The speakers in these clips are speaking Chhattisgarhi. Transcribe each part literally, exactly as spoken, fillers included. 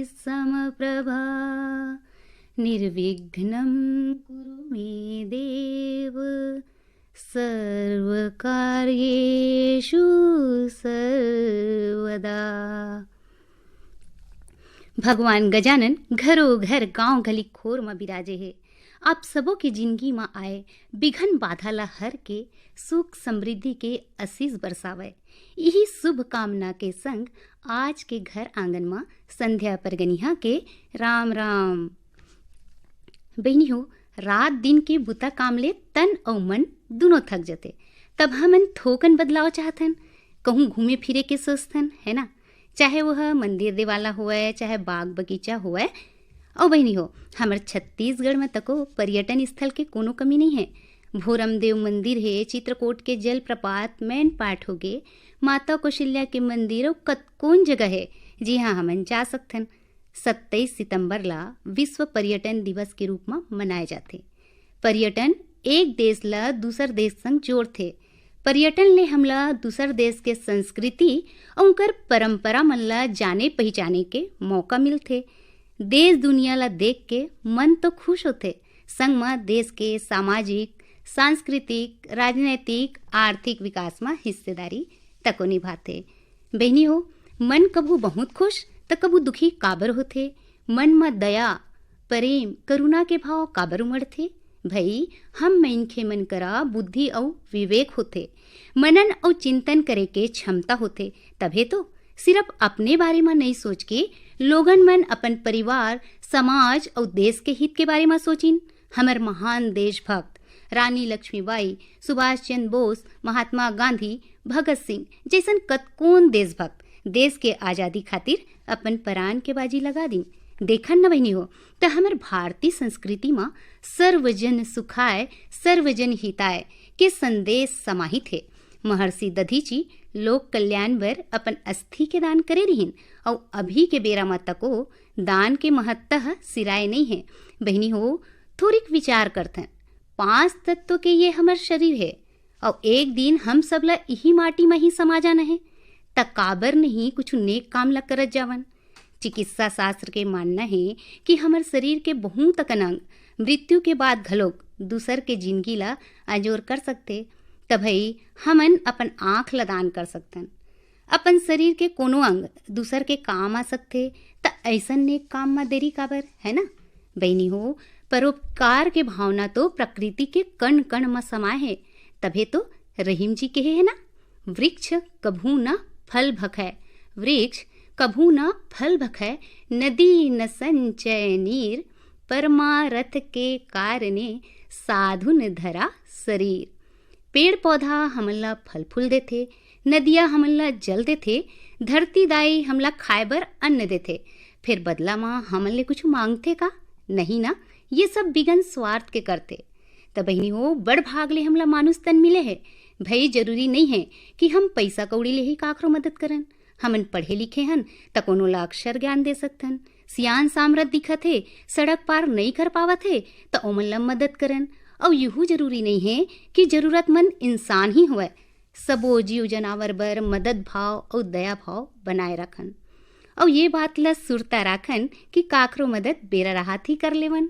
समप्रभा। निर्विघ्नं कुरु मे देव सर्वकार्येषु सर्वदा। भगवान गजानन घरो घर, गांव गली खोर म बिराजे हे। आप सबो के जिंदगी म आए बिघन बाधा ला हर के सुख समृद्धि के आशीष बरसावय। इही शुभ कामना के संग आज के घर आंगन म संध्या परगनिहा के राम राम। बहिनी हो, रात दिन के बुता काम ले तन अउ मन दुनों थक जथे। तब हमन थोकन बदलाव चाहथन, कहूँ घूमे फिरे के सोचथन, है ना? चाहे वह मंदिर देवाला होवय, चाहे बाग बगीचा होवय। अउ बहिनी हो, हमर छत्तीसगढ़ में तको पर्यटन स्थल के कोनो कमी नहीं है। भोरमदेव मंदिर हे, चित्रकूट के जलप्रपात, मैनपाट होगे, माता कौशल्या के मंदिर अउ कतकोन जगह हे, जिहां हमन जा सकथन। सत्ताईस सितंबर ला विश्व पर्यटन दिवस के रूप म मनाए जाथे। पर्यटन एक देश ला दूसर देश संग जोड़थे। पर्यटन ले हमला दूसर देश के संस्कृति अउ उनकर परंपरा मन ला जाने पहिचाने के मौका मिलथे। देश दुनिया ला देख के मन तो खुश होथे, संग म देश के सामाजिक, सांस्कृतिक, राजनैतिक, आर्थिक विकास म हिस्सेदारी तको निभाथे। बहिनी हो, मन कभू बहुत खुश त कभू दुखी काबर होथे? मन म दया, प्रेम, करुणा के भाव काबर उमड़थे? भई, हम मनखे मन करा बुद्धि अउ विवेक होथे। मनन अउ चिंतन करे के क्षमता होथे, तभे तो सिर्फ अपने बारे म नइ सोच के लोगन मन अपन परिवार, समाज अउ देश के हित के बारे म सोचिन। हमर महान देशभक्त रानी लक्ष्मीबाई, सुभाष चंद्र बोस, महात्मा गांधी, भगत सिंह जैसन कतकोन देशभक्त देश के आजादी खातिर अपन परान के बाजी लगा दिन। देखन न बहिनी हो, त हमर भारतीय संस्कृति म सर्वजन सुखाय, सर्वजन हिताय के संदेश समाहित हे। महर्षि दधीचि लोक कल्याण बर अपन अस्थि के दान करे रिहिन, अउ अभी के बेरा म तको दान के महत्ता ह सिराय नइ हे। बहिनी हो, थोरिक विचार करथन, पांच तत्व के ये हमर शरीर हे, अउ एक दिन हम सब ला इही माटी म ही समा जाना हे, त काबर नहीं कुछु नेक काम ला करत जावन? चिकित्सा शास्त्र के मानना हे कि हमर शरीर के बहुत अकन अंग मृत्यु के बाद घलोक दूसर के जिनगी ला अजोर कर सकथे। त भई, हमन अपन आंख ला दान कर सकथन। अपन शरीर के कोनो अंग दूसर के काम आ सकथे, त अइसन नेक काम म देरी काबर, है ना? बहिनी हो, परोपकार के भावना तो प्रकृति के कण कण म समाय हे, तभे तो रहीम जी कहे हे ना, "वृक्ष कभू न फल भखय, वृक्ष कभू न फल भखय, नदी न संचय नीर, परमारथ के कारणे साधुन धरा शरीर।" पेड़ पौधा हमन ला फल फूल देथे, नदिया हमन ला जल देथे, धरती दाई हमला खाए बर अन्न देथे, फिर बदला म हमन ले कुछ मांगथे का? नहीं ना, ये सब बिगन स्वार्थ के करथे। त बहिनी हो, बड़ भाग ले हमला मानुष तन मिले हे। भई जरूरी नइ हे कि हम पइसा कौड़ी ले ही काखरो मदद करन। हमन पढ़े लिखे हन, त कोनो ला अक्षर ज्ञान दे सकथन। सियान सामरथ दिखत हे, सड़क पार नइ कर पावत हे, त ओमन ला मदद करन। अउ यहू जरूरी नइ हे कि जरूरतमंद इंसान ही होवय, सबो जीव जनावर बर मदद भाव अउ दया भाव बनाए रखन। अउ ये बात ला सुरता राखन कि काखरो मदद बेरा राहत ही कर लेवन।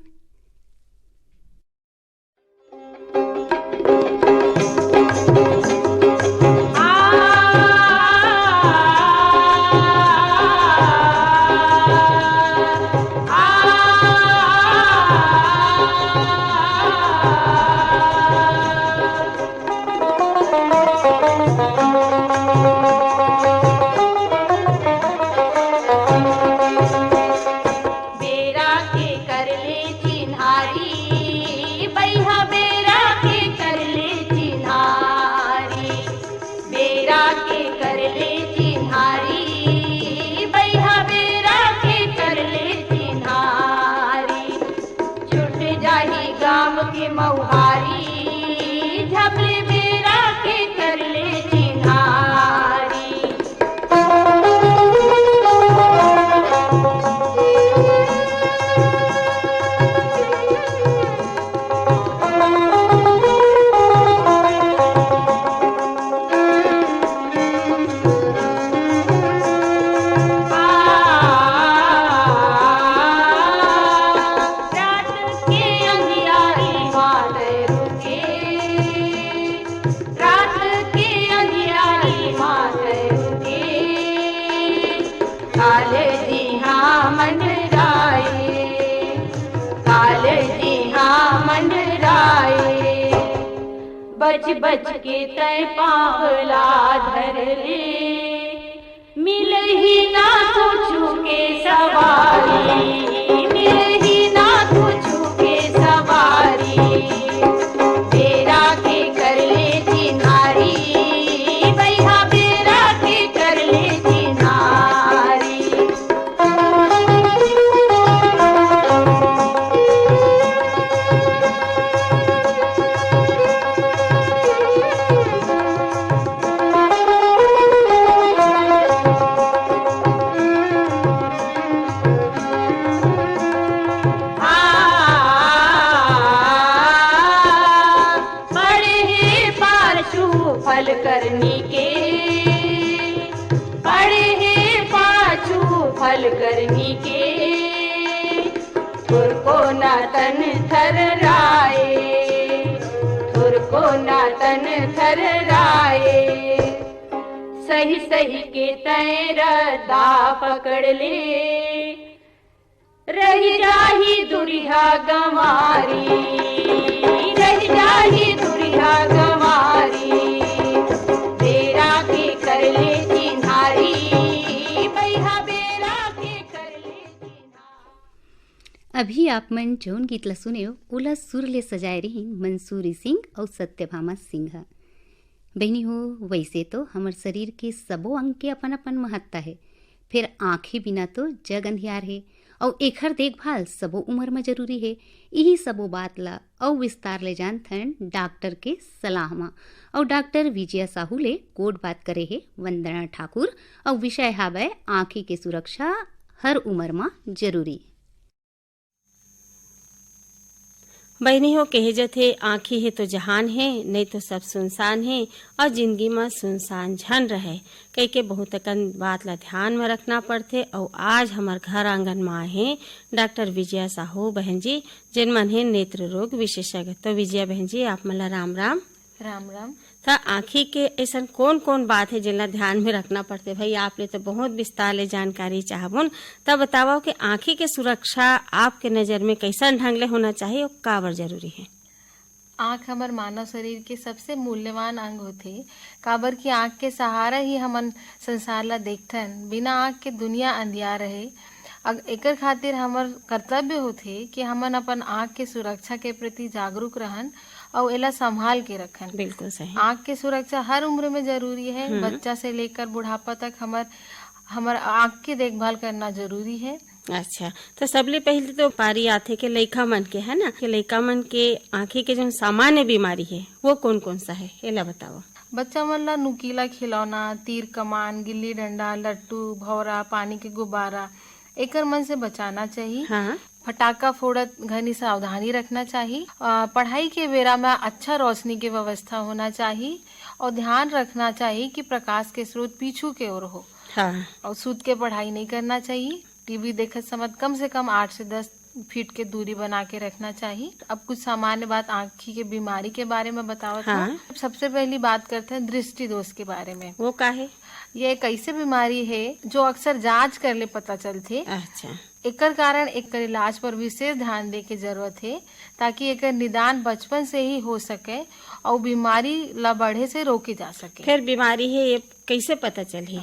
काले जिहा मंडराए, काले जिहा मंडराए, बच बच के तय पाँव ला धर ले। मिलही ना कुछु के सवारी, मिलही ना कुछु के सवारी। बेरा के कर ले चिन्हारी, बइहा बेरा के कर ले चिन्हारी। पड़े हे पाछू फल करनी के, पड़े हे पाछू फल करनी के। थोरको ना तन थर्राए, थोरको ना तन थर्राए। सही सही के तैं रद्दा पकड़ ले, रहि जाही दुरिहा गंवारी, रहि जाही दुरिहा गंवारी। बेरा के कर ले चिन्हारी, बइहा बेरा के कर ले चिन्हारी। अभी आप मन जौन गीत ला सुनेव, ओला सुर ले सजाए रहिन मंसूरी सिंह अउ सत्यभामा सिंह। बहिनी हो, वइसे तो हमर शरीर के सबो अंग के अपन-अपन महत्ता हे, फेर आँखी बिना तो जग अंधियार हे, अउ एखर देखभाल सबो उमर म जरूरी हे। इही सबो बात ला अउ विस्तार ले जानथन डॉक्टर के सलाह म। अउ डॉक्टर विजया साहू ले गोठ बात करे हे वंदना ठाकुर, अउ विषय हावय आँखी के सुरक्षा हर उमर म जरूरी। बहिनी हो, कहे जथे, "आँखी हे तो जहान हे, नइ तो सब सुनसान हे, अउ जिंदगी म सुनसान झन रहय," कहिके बहुत अकन बात ला ध्यान म रखना पड़थे। अउ आज हमर घर आंगन म आए हे डॉक्टर विजया साहू बहन जी, जेन मन हे नेत्र रोग विशेषज्ञ। तो विजया बहन जी, आप मन ला राम राम। राम राम। त आँखी के अइसन कोन-कोन बात हे, जेन ला ध्यान में रखना पड़थे? भाई, आप ले तो बहुत विस्तार ले जानकारी चाहबोन। त बतावव कि आँखी के सुरक्षा आपके नजर में कइसन ढंग ले होना चाहिए अउ काबर जरूरी हे? आँख हमर मानव शरीर के सबसे मूल्यवान अंग होथे, काबर कि आँख के सहारा ही हमन संसार ला देखथन। बिना आँख के दुनिया अंधियार रहे। अग-, एकर खातिर हमर कर्तव्य होथे कि हमन अपन आँख के सुरक्षा के प्रति जागरूक रहन अउ एला संभाल के रखन। बिल्कुल सही। आँख के सुरक्षा हर उम्र में जरूरी है। हम्म। बच्चा से लेकर बुढ़ापा तक हमर, हमर आँख के देखभाल करना जरूरी है। अच्छा, तो सबले पहले तो पारी आथे के लइका मन के, है ना, कि लइका मन के आँखी के जो सामान्य बीमारी है, वो कौन कौन सा है, एला बताओ। बच्चा मन ला नुकीला खिलौना, तीर कमान, गिल्ली डंडा, लट्टू, भौरा, पानी के गुब्बारा, एकर मन से बचाना चाही। हाँ। फटाका फोड़त घनी सावधानी रखना चाही। अ, पढ़ाई के बेरा में अच्छा रोशनी के व्यवस्था होना चाही और ध्यान रखना चाही कि प्रकाश के स्रोत पीछू के ओर हो। हाँ। और सूत के पढ़ाई नहीं करना चाहिए। टीवी देखत समय कम से कम आठ से दस फीट के दूरी बना के रखना चाहिए। अब कुछ सामान्य बात आँखी के बीमारी के बारे में बतावत हूँ। हाँ। सबसे पहली बात करते हैं दृष्टि दोष के बारे में। वो का है? ये एक ऐसे बीमारी है जो अक्सर जांच कर ले पता चलथे। अच्छा। एकर कारण एकर इलाज पर विशेष ध्यान दे के जरूरत है, ताकि एकर निदान बचपन से ही हो सके और बीमारी ला बढ़े से रोके जा सके। फिर बीमारी है, ये कैसे पता चलही?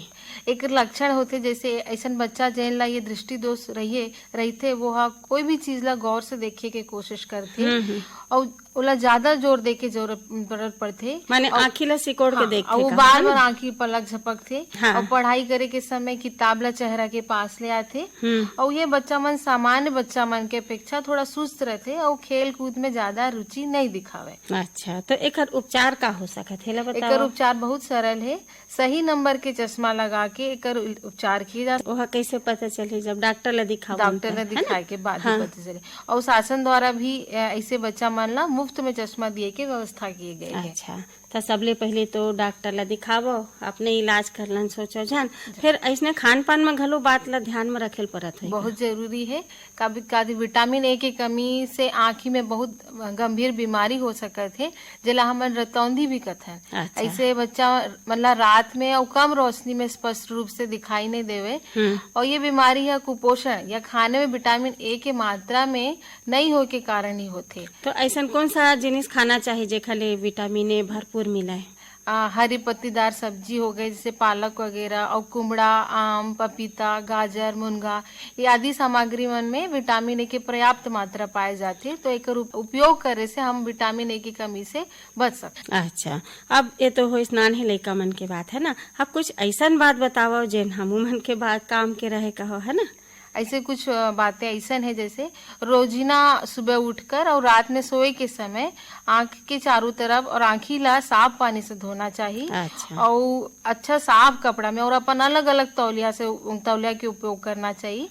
एकर लक्षण होथे, जैसे ऐसन बच्चा जेन ला ये दृष्टि दोष रहिए, रहिथे, वो हा कोई भी चीज ला गौर से देखे के कोशिश करथे हम्म, हम्म। और ओला ज्यादा जोर दे के जरूरत, जरूरत पड़थे। माने और आँखी ला सिकोड़ के हाँ, देखथे और वो का, बार है बार ना? आँखी पलक झपकथे हाँ। और पढ़ाई करे के समय किताब ला चेहरा के पास ले आथे। हम्म। और ये बच्चा मन सामान्य बच्चा मन के अपेक्षा थोड़ा सुस्त रहथे और खेल कूद में ज्यादा रुचि नहीं दिखावे। अच्छा, तो एकर उपचार का हो सकत हे, ला बताओ। एकर उपचार बहुत सरल है। सही नंबर के चश्मा लगा के एकर उपचार किए जा ओहा कैसे पता चलही? जब डॉक्टर ला दिखावन डॉक्टर त, ला है ना? दिखाए के बाद ही हाँ। पता चले। और शासन द्वारा भी, अ, ऐसे बच्चा मन ला मुफ्त में चश्मा दिए के व्यवस्था किए गए हैं। अच्छा, त सबले पहिले तो डॉक्टर ला दिखावव, अपने इलाज कर लन, सोचव झन। फिर अइसने खान पान म घलो बात ला ध्यान म रखे ल परत होही। बहुत जरूरी हे। कभी कभी विटामिन ए के कमी से आँखी में बहुत गंभीर बीमारी हो सकत हे, जेला हमन रतौंधी भी कथन। अच्छा। ऐसे बच्चा मन ला रात में अउ कम रोशनी में स्पष्ट रूप से दिखाई नहीं देवे। हम्म। और ये बीमारी या कुपोषण या खाने में विटामिन ए के मात्रा में नहीं होए के कारण ही होथे। तो ऐसन कौन सा जिनिस खाना चाहिए जेखर ले विटामिन ए भरपूर मिले? आ, हरी पत्तीदार सब्जी हो गए, जैसे पालक वगैरह, और कुमड़ा, आम, पपीता, गाजर, मुनगा, ये आदि सामग्री मन में विटामिन ए के पर्याप्त मात्रा पाए जाथे, तो एकर उप-, उपयोग करे से हम विटामिन ए की कमी से बच सकते। अच्छा, अब ये तो होइस नान्हे लइका मन के बात, है ना। अब कुछ ऐसन बात बतावव जेन हमू मन के बात काम के रहे कहो, है ना। ऐसे कुछ, अ, बातें ऐसन है, जैसे रोजीना सुबह उठकर और रात में सोए के समय आँख के चारों तरफ और आँखी ला साफ पानी से धोना चाहिए। अच्छा। और अच्छा साफ कपड़ा में और अपन अलग-अलग तौलिया से, तौलिया के उपयोग करना चाहिए।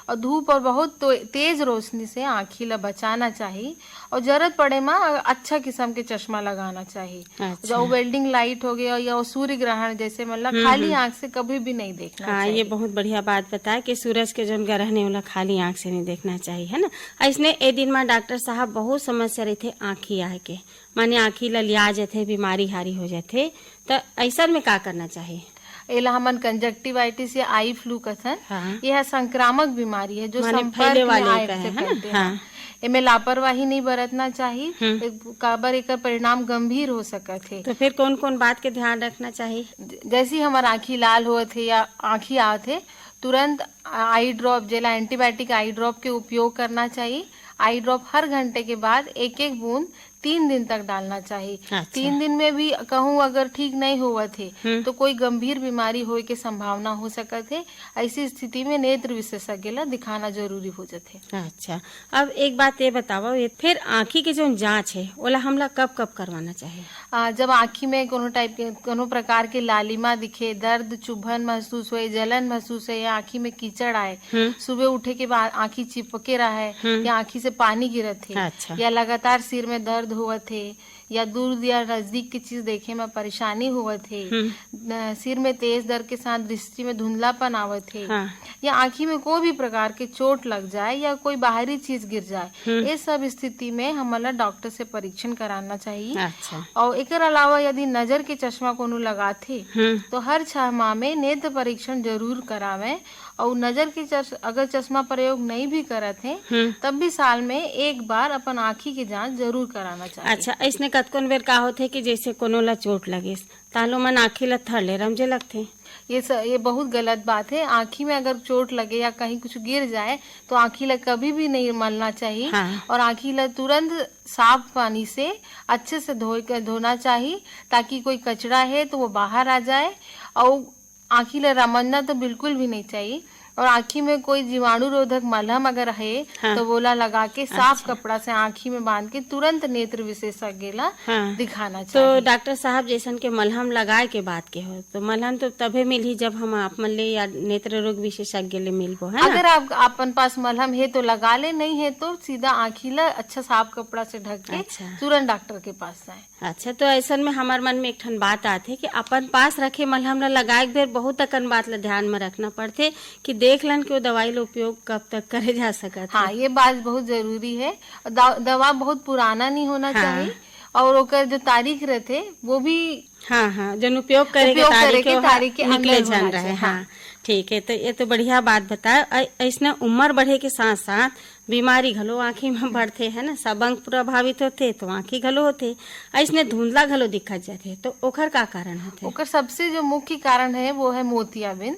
और धूप और बहुत तो, तेज रोशनी से आँखी ला बचाना चाहिए और जरूरत पड़े मा अच्छा किस्म के चश्मा लगाना चाहिए। अच्छा। जो welding light हो गया या वो सूर्य ग्रहण जैसे, मतलब, हम्म, खाली हम्म। आँख से कभी भी नहीं देखना हाँ, चाहिए। ये बहुत बढ़िया बात बताया कि सूरज के जोन ग्रहण है, ओला खाली आँख से नहीं देखना चाहिए, है ना। अइसने ए दिन मा डॉक्टर साहब बहुत समस्या रहिथे आँखी आए के, माने आँखी ला लिया जथे, बीमारी हारी हो जथे, त अइसन में का करना चाहिए? एला हमन कंजक्टिवाइटिस या आई फ्लू कथन। हाँ। ये ह संक्रामक बीमारी है, जो माने संपर्क फैले में वाले आए का से है, है ना? फैलथे। हाँ। एमे लापरवाही नहीं बरतना चाहिए, हम्म। एक, काबर एकर परिणाम गंभीर हो सकत हे। तो फिर कौन-कौन बात के ध्यान रखना चाहिए? ज-, जैसे ही हमार आँखी लाल होत हे या आँखी आवत हे, तुरंत आई ड्रॉप, जेला एंटीबायोटिक आई ड्रॉप के उपयोग करना चाहिए। आई ड्रॉप हर घंटे के बाद एक-एक बूंद तीन दिन तक डालना चाहिए। अच्छा। तीन दिन में भी कहूँ अगर ठीक नहीं होवत हे, हम्म। तो कोई गंभीर बीमारी होए के संभावना हो सकत हे। ऐसी स्थिति में नेत्र विशेषज्ञ ला दिखाना जरूरी हो जाथे। अच्छा, अब एक बात ये बतावव, ये फिर आँखी के जोन जांच है, ओला हमला कब-कब करवाना चाहिए? आ, जब आँखी में कोनो टाइप के, कोनो प्रकार के लालिमा दिखे, दर्द, चुभन महसूस होए, जलन महसूस होए या आँखी में कीचड़ आए, हम्म। सुबह उठे के बाद आँखी चिपके रहे हम्म। या आँखी से पानी गिरत हे, अच्छा। या लगातार सिर में दर्द होवत हे, या दूर या नजदीक की चीज देखे में परेशानी होवत हे, हम्म। न-, सिर में तेज दर्द के साथ दृष्टि में धुंधलापन आवत हे, हाँ। या आँखी में कोई भी प्रकार के चोट लग जाए या कोई बाहरी चीज गिर जाए, हम्म। ये सब स्थिति में हमन ला डॉक्टर से परीक्षण कराना चाहिए। अच्छा। और एकर अलावा यदि नजर के चश्मा कोनो लगाथे, हम्म। तो हर छह माह में नेत्र परीक्षण जरूर करावें। और नजर के चश-, अगर चश्मा प्रयोग नहीं भी करत हे, हम्म। तब भी साल में एक बार अपन आँखी के जांच जरूर कराना चाहिए। अच्छा, अइसने कतकोन बेर का होथे कि जैसे कोनो ला चोट लगिस, तालो मन आँखी ला थर ले रमजे लगथे। ये स-, ये बहुत गलत बात है। आँखी में अगर चोट लगे या कहीं कुछ गिर जाए, तो आँखी ला कभी भी नहीं मलना चाहिए। हाँ। और आँखी ला तुरंत साफ पानी से अच्छे से धोए के, धोना चाहिए, ताकि कोई कचरा है तो वो बाहर आ जाए। और आँखी ला रमंजना तो बिल्कुल भी नहीं चाहिए। और आँखी में कोई जीवाणु रोधक मलहम अगर है, हाँ। तो वोला लगा के साफ अच्छा। कपड़ा से आँखी में बांध के तुरंत नेत्र विशेषज्ञ ला हाँ। दिखाना तो चाहिए। डॉक्टर साहब, जैसन के मलहम लगाए के बात के हो, तो मलहम तो तभे मिलही जब हम आप मन ले या नेत्र रोग विशेषज्ञ ले मिलबो, है ना? अगर आप, अपन पास मलहम है तो लगा ले, नहीं है तो सीधा आँखी ला अच्छा साफ कपड़ा से ढक के अच्छा। तुरंत डॉक्टर के पास जाए। अच्छा, तो अइसन में हमर मन में एक ठन बात आथे कि अपन पास रखे मलहम ला लगाए के बेर बहुत अकन बात ला ध्यान में रखना पड़थे कि देख लन कि वो दवाई ला उपयोग कब तक करे जा सकत हे। हाँ, ये बात बहुत जरूरी है। द-, दवा बहुत पुराना नहीं होना हाँ। चाहिए और ओकर जो तारीख रहथे, वो भी हाँ, हाँ, जौन उपयोग करे के उपयोग करे तारीख के हे, तारीख के निकले अंदर झन होना रहे, चाहिए, हाँ। हाँ। ठीक है, तो ये तो बढ़िया बात बताए। अ-, अइसने उम्र बढ़े के साथ-साथ बीमारी घलो आँखी में बढ़थे, है ना, सब अंग प्रभावित होथे, तो आँखी घलो होथे। अइसने धुंधला घलो दिखत जाथे, तो ओखर का कारण होथे? ओकर सबसे जो मुख्य कारण है, वो है मोतियाबिंद।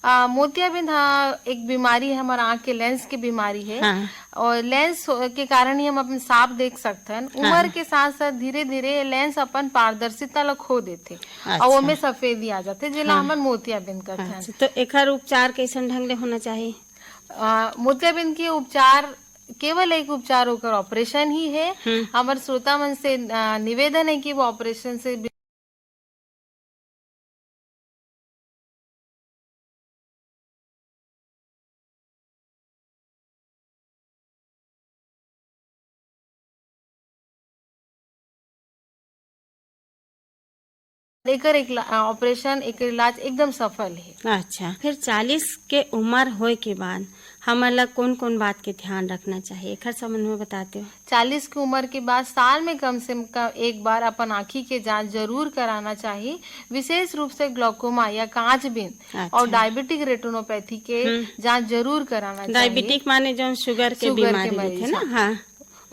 आ, मोतियाबिंद, हाँ, एक बीमारी है, हमारा आँख के लेंस की बीमारी है। हाँ। और लेंस हो-, के कारण ही हम अपन साफ देख सकथन। हाँ। उम्र के साथ-साथ धीरे-धीरे लेंस अपन पारदर्शिता ला खो देथे। अच्छा। और ओमे सफेदी आ जाथे, जेला हाँ। हमन मोतियाबिंद कथन। अच्छा, तो एखर उपचार कैसन ढंग ले होना चाहिए? आ, मोतियाबिंद के उपचार, केवल एक उपचार ओकर ऑपरेशन ही है। हम्म। हमर श्रोता मन से, आ, निवेदन है कि वो ऑपरेशन से एकर एक ला-, ऑपरेशन, एकर इलाज एकदम सफल हे। अच्छा, फिर चालीस के उम्र होए के बाद हमन ला कौन-कौन बात के ध्यान रखना चाहिए, एकर संबंध में बताते हो? चालीस के उम्र के बाद साल में कम से कम एक बार अपन आँखी के जांच जरूर कराना चाहिए, विशेष रूप से ग्लॉकोमा या कांच बिंद अच्छा। और डायबिटिक रेटिनोपैथी के हम्म। जांच जरूर कराना चाहिए। डायबिटिक माने जौन शुगर के शुगर बीमारी के रहिथे मरीज, ना, हाँ। हाँ।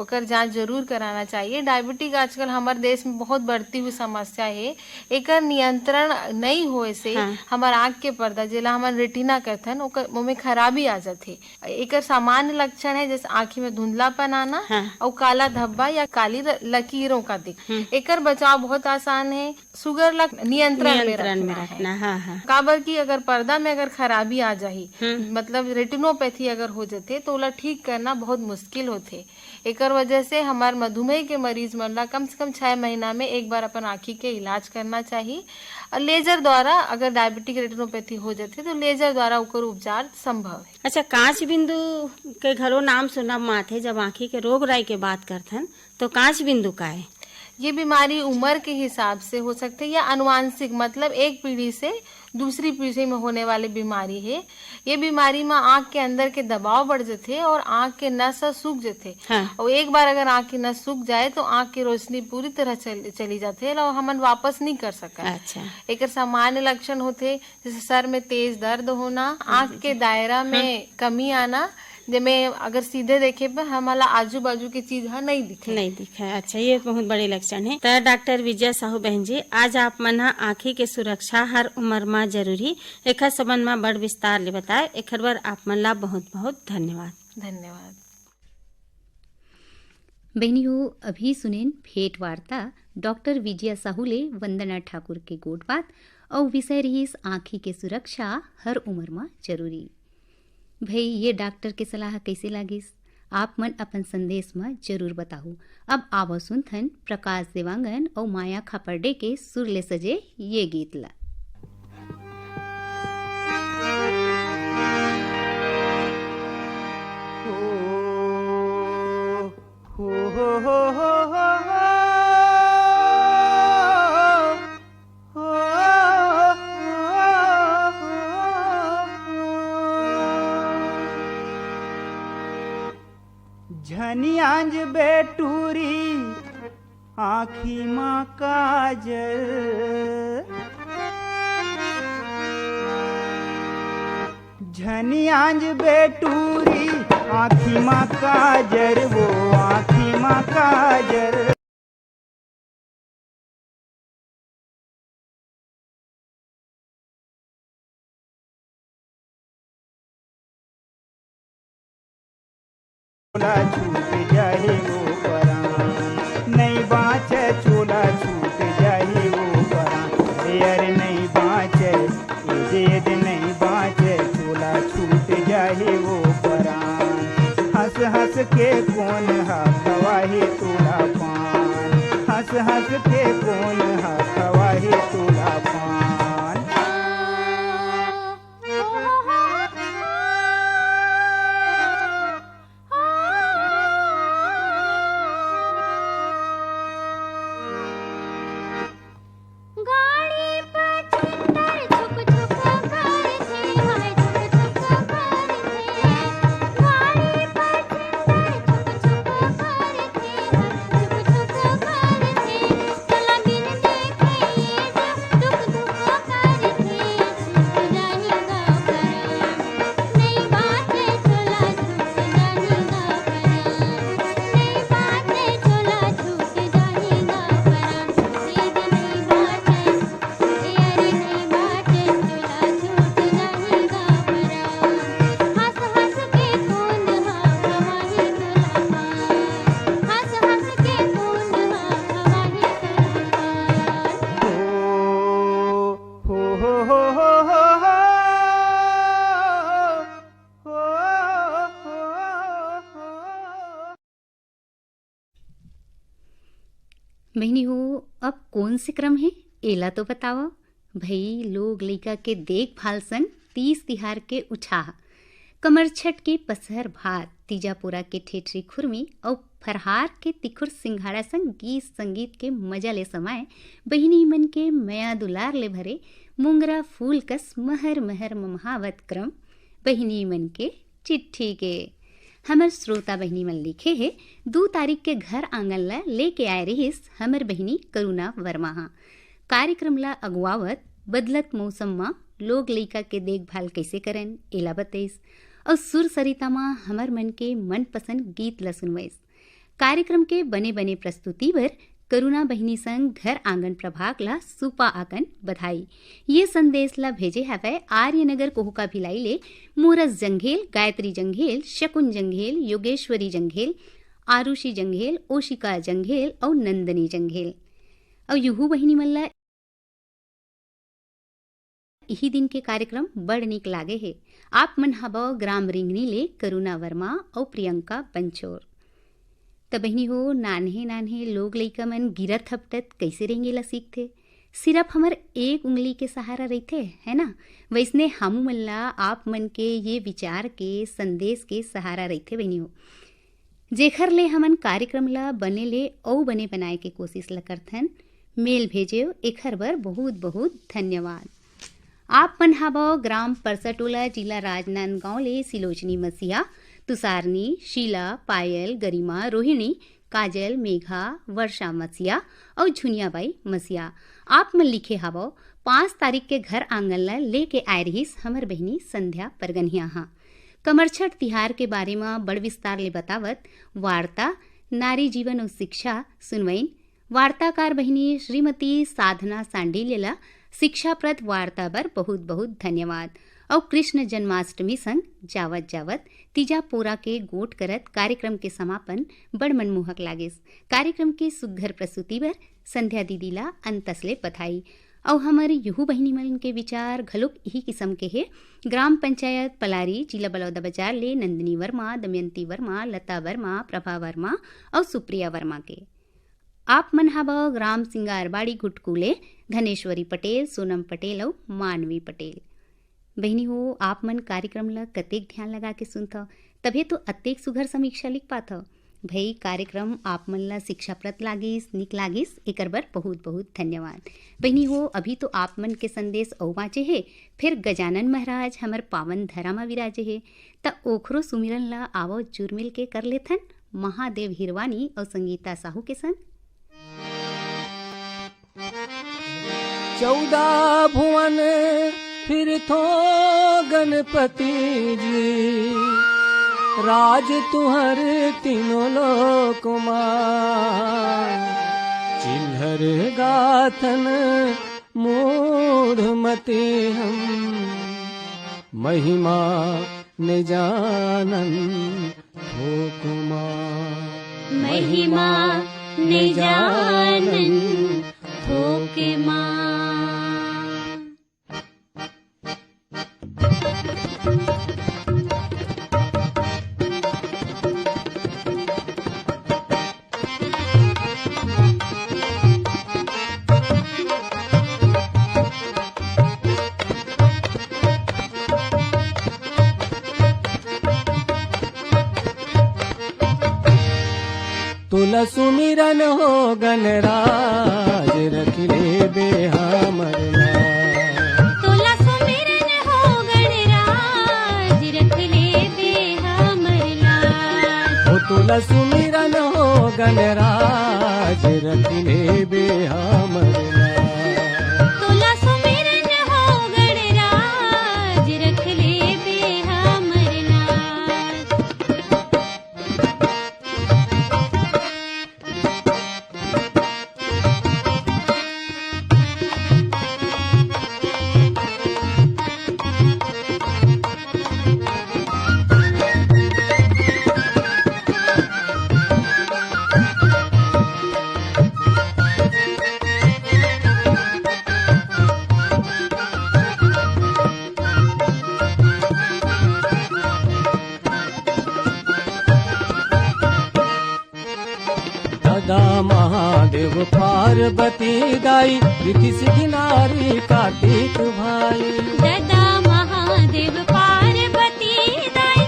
ओकर जांच जरूर कराना चाहिए। डायबिटिक आजकल हमर देश में बहुत बढ़ती हुई समस्या हे। एकर नियंत्रण नई होए से हाँ। हमर आँख के पर्दा, जेला हमन रेटिना कहथन, ओकर, ओमे खराबी आ जाथे। एकर सामान्य लक्षण है, जैसे आँखी में धुंधलापन आना हाँ। और काला धब्बा या काली र-, लकीरों का दिख। हम्म। एकर बचाव बहुत आसान है। शुगर ला नियंत्रण में नियंत्रण में रखना है। रखना, हाँ, हाँ। काबर कि अगर पर्दा में अगर खराबी आ जाही, हम्म। मतलब रेटिनोपैथी अगर हो जथे, तो ओला ठीक करना बहुत मुश्किल होथे। एकर वजह से हमर मधुमेह के मरीज मन ला कम से कम छह महीना में एक बार अपन आँखी के इलाज करना चाहिए। और लेजर द्वारा अगर डायबिटिक रेटिनोपैथी हो जाथे, तो लेजर द्वारा ओकर उपचार संभव है। अच्छा, कांच बिंदु के घलो नाम सुनब माथे, जब आँखी के रोग राई के बात करथन, तो कांच बिंदु का है? ये बीमारी उम्र के हिसाब से हो सकथे या आनुवंशिक, मतलब एक पीढ़ी से दूसरी पीढ़ी में होने वाली बीमारी है। ये बीमारी में आँख के अंदर के दबाव बढ़ जथे और आँख के नस ह सूख जथे। हाँ। और एक बार अगर आँख की नस सूख जाए, तो आँख की रोशनी पूरी तरह चल-, चली जाथे और हमन वापस नहीं कर सकत। अच्छा। एकर सामान्य लक्षण होथे, जैसे सर में तेज दर्द होना, आँख के दायरा में कमी आना, जेमे अगर सीधे देखे पर हमला आजू बाजू के चीज ह नहीं दिखे। नहीं दिखे। अच्छा, ये बहुत बड़े लक्षण है। त डॉक्टर विजया साहू बहन जी, आज आप मन ह आँखी के सुरक्षा हर उम्र म जरूरी, एखर संबंध म बड़ विस्तार ले बताए, एखर बर आप मन ला बहुत बहुत धन्यवाद। धन्यवाद। बहिनी हो, अभी सुनेन भेंट वार्ता डॉक्टर विजया साहू ले वंदना ठाकुर के गोठ बात, अउ विषय रिहिस आँखी के सुरक्षा हर उम्र म जरूरी। भई, ये डॉक्टर के सलाह कइसे लागिस? आप मन अपन संदेश म जरूर बताहू। अब आवो सुनथन प्रकाश देवांगन अउ माया खापर्डे के सुर ले सजे ये गीत ला। झनियांज बेटूरी आँखी मा काजर, झनियांज बेटूरी आँखी मा काजर, वो आँखी मा काजर। तोला छूट जाही वो परान, नइ बाँचे तोला छूट जाही वो परान। अरे, अरे, नइ बाँचे, ए दे, ए दे, नइ बाँचे तोला छूट जाही वो परान। हँस, हँस के कोन ह खवाही तोला पान, हँस, हँस के कोन ह खवाही तोला पान। बहिनी हो, अब कोन से क्रम हे, एला तो बतावव। भई, लोग लइका के देखभाल संग तीज तिहार के उछाह, कमरछठ के पसहर भात, तीजापुरा के ठेठरी खुरमी अउ फरहार के तिखुर सिंघाड़ा संग गीत संगीत के मजा ले समाए बहिनी मन के मया दुलार ले भरे मोंगरा फूल कस महर महर ममहावत क्रम बहिनी मन के चिट्ठी के। हमर श्रोता बहिनी मन लिखे हे, दू तारीख के घर आंगन ला लेके आए रहिस हमर बहिनी करुणा वर्मा हा। कार्यक्रम ला अगुवावत बदलत मौसम म लोग लइका के देखभाल कइसे करन, एला बतइस अउ सुर सरिता म हमर मन के मनपसंद गीत ला सुनवइस। कार्यक्रम के बने-बने प्रस्तुति बर करुणा बहिनी संग घर आंगन प्रभाग ला सुपा आकन बधाई। ये संदेश ला भेजे हवय आर्यनगर कोहका भिलाई ले मोरस जंघेल, गायत्री जंघेल, शकुन जंघेल, योगेश्वरी जंघेल, आरुषि जंघेल, ओशिका जंघेल अउ नंदनी जंघेल। अउ यूहू बहिनी मन ला इही दिन के कार्यक्रम बड़ नीक लागे हे। आप मन हवव ग्राम रिंगनी ले करुणा वर्मा अउ प्रियंका पंचोर। त बहिनी हो, नान्हे नान्हे लोग लइका मन गिरत हपटत कइसे रेंगे ला सीखथे? सिरफ हमर एक उंगली के सहारा रहिथे, है ना? वइसने हमू मन ला आप मन के ये विचार के, संदेश के सहारा रहिथे बहिनी हो, जेखर ले हमन कार्यक्रम ला बने ले अउ बने बनाए के कोशिश ला करथन। मेल भेजेव, एखर बर बहुत बहुत धन्यवाद। आप मन हवव ग्राम परसटोला, जिला राजनांदगांव ले सिलोचनी मसीहा, तुषारनी, शीला, पायल, गरिमा, रोहिणी, काजल, मेघा, वर्षा मसीहा अउ झुनियाबाई मसीहा। आप मन लिखे हवव, पाँच तारीख के घर आंगन ला लेके आए रहिस हमर बहिनी संध्या परगनिया हा। कमरछठ तिहार के बारे म बड़ विस्तार ले बतावत वार्ता नारी जीवन अउ शिक्षा सुनवइन। वार्ताकार बहिनी श्रीमती साधना सांडिल्य ला शिक्षाप्रद वार्ता बर बहुत बहुत धन्यवाद। अउ कृष्ण जन्माष्टमी संग जावत जावत तीजा पोरा के गोठ करत कार्यक्रम के समापन बड़ मनमोहक लागिस। कार्यक्रम के सुग्घर प्रस्तुति बर संध्या दीदी ला अंतस ले बधाई। अउ हमर यूहू बहिनी मन के विचार घलोक इही किसम के हे। ग्राम पंचायत पलारी, जिला बलौदाबाजार ले नंदिनी वर्मा, दमयंती वर्मा, लता वर्मा, प्रभा वर्मा अउ सुप्रिया वर्मा के। आप मन हवव ग्राम सिंगारबाड़ी घुटकू ले धनेश्वरी पटेल, सोनम पटेल अउ मानवी पटेल। बहिनी हो, आप मन कार्यक्रम ल कतेक ध्यान लगा के सुनथव, तभे तो अतेक सुघर समीक्षा लिख पाथव। भई, कार्यक्रम आप मन ल शिक्षाप्रद लागिस, निक लागिस, एकर बर बहुत-बहुत धन्यवाद। बहिनी हो, अभी तो आप मन के संदेश अउ बाँचे हे, फेर गजानन महाराज हमर पावन धरा म विराजे हे, त ओखरो सुमिरन ल आवव जुरमिल के कर लेथन, महादेव हिरवानी अउ संगीता साहू के संग। चौदह भुवन फिरथो गणपति जी, राज तुहर तीनों लोक मा। चिल्हर गाथन मूढ़ मति हम, महिमा ने जानन थोक मा। महिमा ने जानन थोक मा। तोला सुमिरन हो गणराज, रख लेबे हमर लाज। तोला सुमिरन हो गणराज, रख लेबे हमर लाज। हो तोला सुमिरन हो गणराज, रख लेबे हमर लाज। तोला सुमिरन हो गणराज, रख लेबे हमर लाज। ददा महादेव पार्वती दाई, रिद्धि सिद्धि नारी कार्तिक भाई। ददा महादेव पार्वती दाई,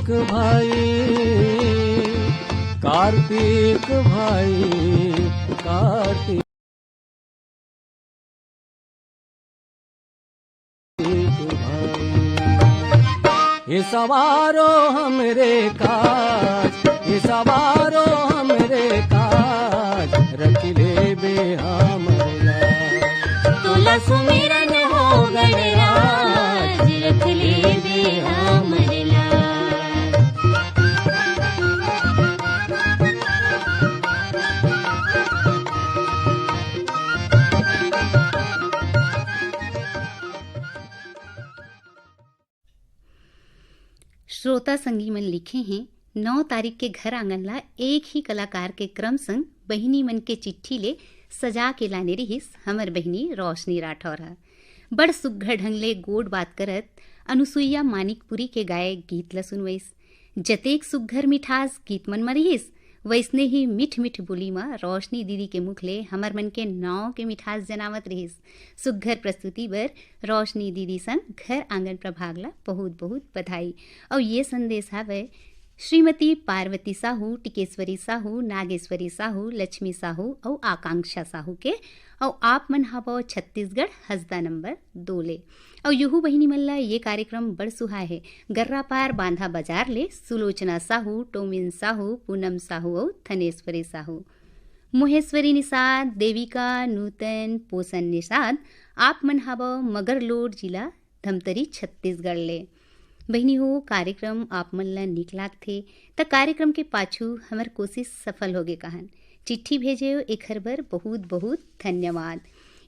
भाई, कार्तिक भाई, कार्तिक भाई। हे सवारो हमरे काज, हे सवारो हमरे काज, रख लेबे हमर लाज। तोला सुमिरन हो गणराज, रख लेबे हमर लाज। श्रोता संगी मन लिखे हैं, नौ तारीख के घर आंगन ला एक ही कलाकार के क्रम संग बहिनी मन के चिट्ठी ले सजा के लाने रिहिस हमर बहिनी रोशनी राठौर ह। बड़ सुग्घर ढंग ले गोठ बात करत अनुसुईया मानिकपुरी के गाए गीत ला सुनवइस। जतेक सुग्घर मिठास गीत मन म रिहिस, वइसने ही मीठ मीठ बोली म रोशनी दीदी के मुख ले हमर मन के नाव के मिठास जनावत रिहिस। सुग्घर प्रस्तुति बर रोशनी दीदी संग घर आंगन प्रभाग ला बहुत बहुत बधाई। अउ ये संदेश हावय श्रीमती पार्वती साहू, टिकेश्वरी साहू, नागेश्वरी साहू, लक्ष्मी साहू अउ आकांक्षा साहू के। अउ आप मन हावव छत्तीसगढ़ हसदा नंबर दो ले। अउ यहू बहिनी मन ला ये कार्यक्रम बड़ सुहाय हे। गर्रापार बांधा बाजार ले सुलोचना साहू, टोमिन साहू, पूनम साहू अउ थनेश्वरी साहू। मोहेश्वरी निषाद, देविका, नूतन, पोषण निषाद, आप मन हावव मगरलोड, जिला धमतरी, छत्तीसगढ़ ले। बहिनी हो, कार्यक्रम आप मन ला निक लागथे, त कार्यक्रम के पाछू हमर कोशिश सफल होगे कहन। चिट्ठी भेजे हो, एखर बर बहुत बहुत धन्यवाद।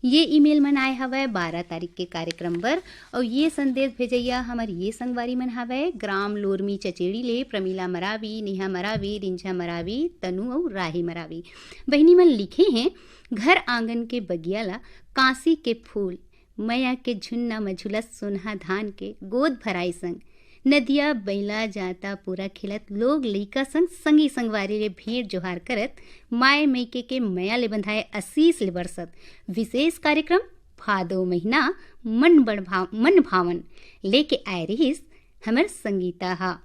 ये ईमेल मन आए हवय बारह तारीख के कार्यक्रम बर, अउ ये संदेश भेजइया हमर ये संगवारी मन हवय ग्राम लोरमी चचेड़ी ले प्रमिला मरावी, नेहा मरावी, रिंझा मरावी, तनु अउ राही मरावी। बहिनी मन लिखे हैं, घर आंगन के बगिया ला कांसी के फूल, मया के झुन्ना म झुलत सोनहा धान के गोद भराई संग, नदिया बइला जाता पूरा खेलत लोग लइका संग संगी संगवारी ले भेंट जोहार करत माय मइके के मया ले बंधाए आशीष ले बरसत विशेष कार्यक्रम भादो महीना मन बड़ भाव, मन भावन लेके आए रहिस हमर संगीता हा।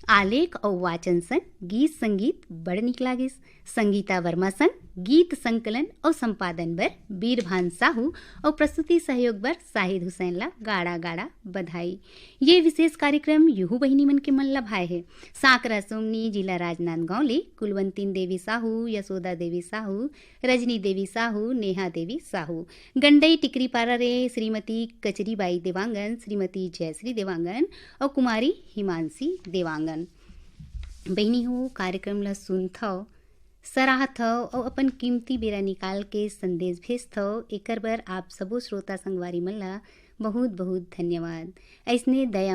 आलेख अउ वाचन संग गीत संगीत बड़ निक लागिस। संगीता वर्मा संग गीत संकलन अउ संपादन बर बीरभान साहू अउ प्रस्तुति सहयोग बर शाहिद हुसैन ला गाड़ा गाड़ा बधाई। ये विशेष कार्यक्रम यहू बहिनी मन के मन ला भाए हे। सांकरा सोमनी, जिला राजनांदगांव ले कुलवंतीन देवी साहू, यशोदा देवी साहू, रजनी देवी साहू, नेहा देवी साहू। गंडई टिकरीपारा रे श्रीमती कचरीबाई देवांगन, श्रीमती जयश्री देवांगन अउ कुमारी हिमांशी देवांगन। बहिनी हो, कार्यक्रम ला सुनथव, सराहथव अउ अपन कीमती बेरा निकाल के संदेश भेजथव, एकर बर आप सबो श्रोता संगवारी मन ला बहुत बहुत धन्यवाद। अइसने दया